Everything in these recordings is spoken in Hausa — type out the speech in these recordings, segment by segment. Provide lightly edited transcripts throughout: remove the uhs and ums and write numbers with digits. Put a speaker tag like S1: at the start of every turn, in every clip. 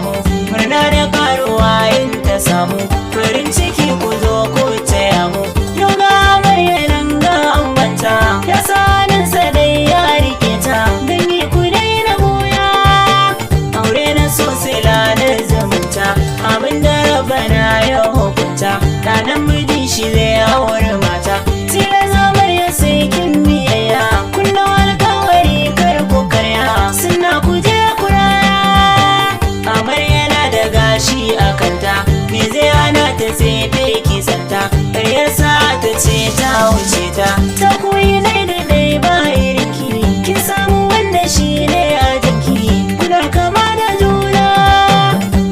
S1: damu. Murna da karuwa in ta samu, farin ciki ku zo ku taya mu. Yau ga amarya nan ga angonta, ya saninsa dai ya rike ta. Dangi ku daina goya, aure na so sila na zumunta. Abinda Rabbana ya hukunta, da namiji shi zai aure mata. Tilas amarya sai kin biyayya, kullum alkawari kar ku karya. Suna ku je ku raya, amarya na da gashi a kanta, me zai hana ta tsefe kisanta? Karyarsa ta ce ta wuce ta, ta koyi dai da dai ba irinki. Kin samu wanda shi ne a jiki, kuna kama da juna.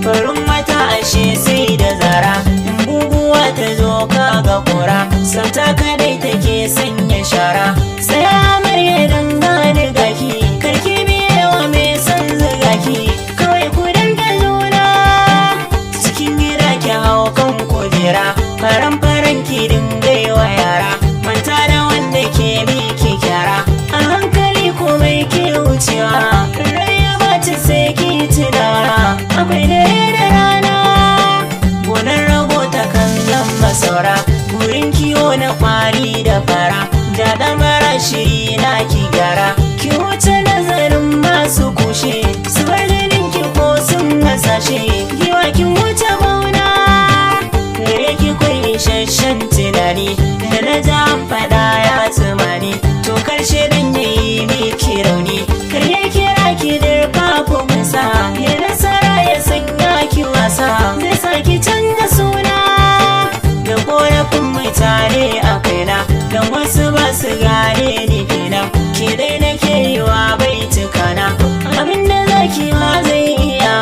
S1: Farin wata ashe sai da zara, in guguwa ta zo kaga kora. Sauta kadai take sanya shara. Sai amarya dangane gaki, karki biyewa mai son zuga ki. Kawai ku dange juna, cikin gida ki hau kan kujera. Faran faran ki dinga yi wa yara, manta da wanda ke miki kyara. A hankali komai ke wucewa, rai ya baci sai ki tunawa akwai dare da rana. Gonar rago ta kan zama saura, wurin kiwo na kwari da fara. Da ɗamara shiri na ki gyara, ki wuce nazarin masu kushe. Su bar ganin ki ko sun hasashe, giwa kin wuce bauna. Gare ki kwai isasshen tunani, da na ji an faɗa ya tsumani. To karshe dan yayi miki rauni, kar ya kira ki dirfafa ya nasara ya sanya ki wasa. Zai sa ki canza suna da korafin mutane a kaina, don wasu ba su gane nufina. Ke dai nake yi wa baitukana, abinda zaki ma zai iya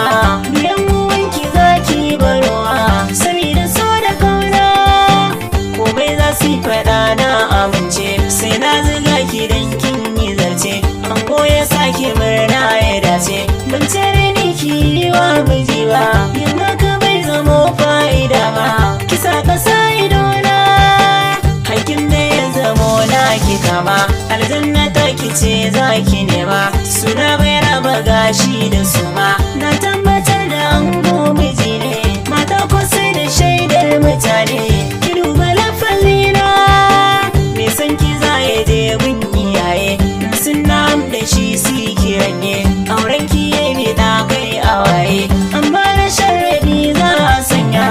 S1: biyan uwanki zaki barowa. Sabida so da kauna, komai za su yi faɗa na amince. Sai na ziga ki dan kin yi zarce, an ya sake murna ya dace. Ban cire ni ki yi wa miji ba, yin haka bai zamo fa'ida ba. Kisa kasa idona, hakkin da ya zamo na ki kama. Aljanna ta ki ce za ki nema, suna bai raba gashi da suma. Na tabbatar da ango miji ne, mata kusa da shaidar mutane. Ki duba lafazina, me san ki za ya je gun iyaye. Sun na'am da shi su kiranye, auren ki ya bi da kai a waye. Amma na sharadi za a sanya,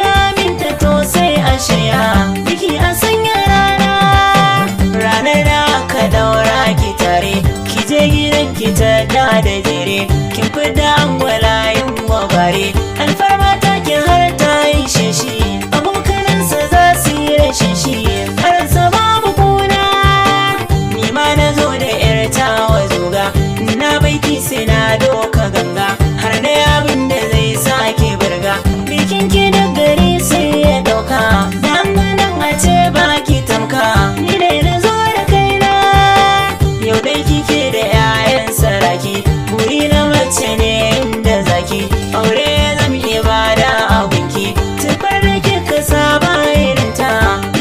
S1: ya aminta to sai a shirya biki a sanya rana. Ranar da aka daura ki tare, ki je gidan ki ta da da jere. Kin fi da angwalayin gwabare, alfarma ta ki har ta ishe shi. Abokanansa za su yi rashin shi, haransa babu kuna. Ni ma na zo da yar tawa zuga, na baiti sai na doka ganga. Har da abin da zai sake burga, bikin ki da gari sai ya dauka. Dan nan a ce baki tamka, ni dai na zo da kaina. Yau dai kike da 'ya'yan saraki, buri na mace ne inda zaki. Aure zam ibada a gunki, tufar da kika saba irinta.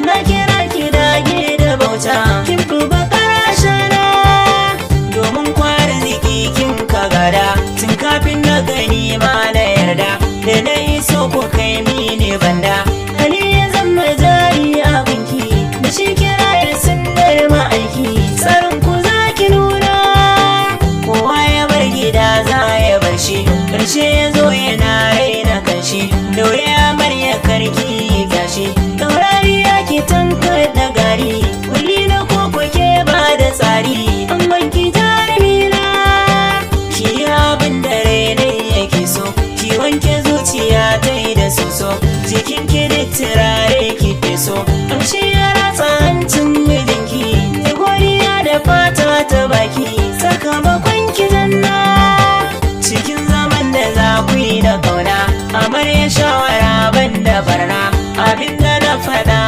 S1: Na kira ki dage da bauta, kin fi bakar ashana. Domin kwarziki kin ka gada, tun kafin na gani ma na yarda. Da na iso ku kai mini banda, hali ya zama jari a gunki. Da shi kira ya sunnar ma'aiki, tsarin ku za ki nuna. Kowa ya bar gida za ya bar shi, ƙarshe ya zo yana raina kanshi. Daure amarya karki gashi, taurari ya ki tanka da gari. Kulli na koko ke ba da tsari, an wanki jarumina. Ki yi abin da rainai yake so, ki wanke zuciya ta yi da soso. Jikin ki da turare ki feso, amshi ya ratsa hancin mijinki. Da godiya da fata ta baki, sakamakon ki janna. Cikin zaman da za ku yi da kauna, amarya shawara ban da barna. Abin da na faɗa